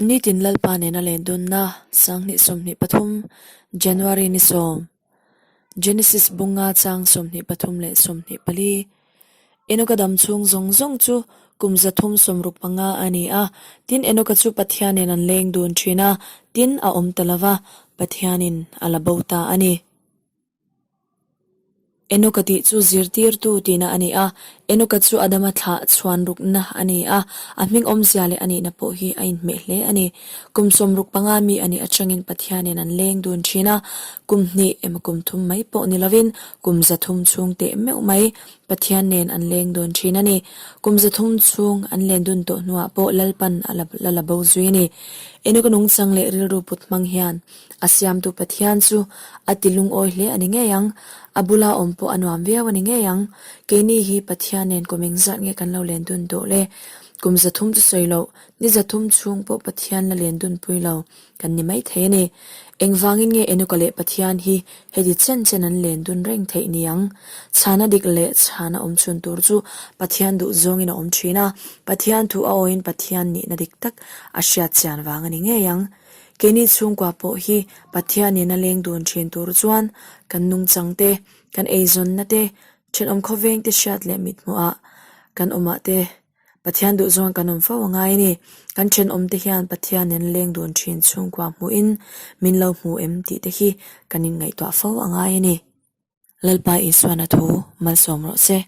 Nitin Lalpa nena len dunna 2023 January ni sawm Genesis bunga chang 23 leh 24 Enoka dam chhung zawng zawng chu kum 365 a ni a, tin Enoka chu Pathian nen an leng dun thin a, tin a awm ta lova, Pathianin a la bo ta a ni. Enoka tih chu zirtirtu tihna a ni a, Enoka chu Adama thlah chhuan rukna a ni a, a hming awmzia leh a nihna pawh hi a inhmeh hle a ni. Kum 65 mi a nih atangin Pathianin an leng dun thin a, kum hnih emaw kum thum mai pawh ni lovin kum 300 chhung teh meuh mai Pathian nen an leng dun thin a ni. Kum 300 chhung an len dun tawh hnuah pawh Lalpan a la la bo zui a ni. Enoka nungchang leh rilru put hmang hian A siamtu Pathian chu a ti lungawi hle a ni ngei ang. A bula awm pawh a nuam viau a ni ngei ang. Keini hi Pathian nen kum engzat nge kan lo len dun tawh le? Kum 300 chu sawi loh, ni 300 chhung pawh Pathian la len dun pui lo kan ni mai thei a ni. Engvangin nge Enoka leh Pathian hi heti chen chen an len dun reng theih ni ang? Chhana dik leh chhana awm chhun tur chu Pathian duh zawngin a awm thin a, Pathian thu a awiin Pathian nihna dik tak a hriat chian vang a ni ngei ang. Keini chhungkua pawh hi Pathian nena leng dun thin tur chuan kan nungchang te, kan eizawnna te, thenawm khawveng te hriat leh mithmuhah kan awmah te Pathian duhzawn kan awm fo a ngai a ni. Kan thenawm te hian Pathian nena leng dun thin chhungkua hmuhin min lo hmu em tih te hi kan inngaihtuah fo a ngai a ni. Lalpa Isuan a thu malsawm rawh se.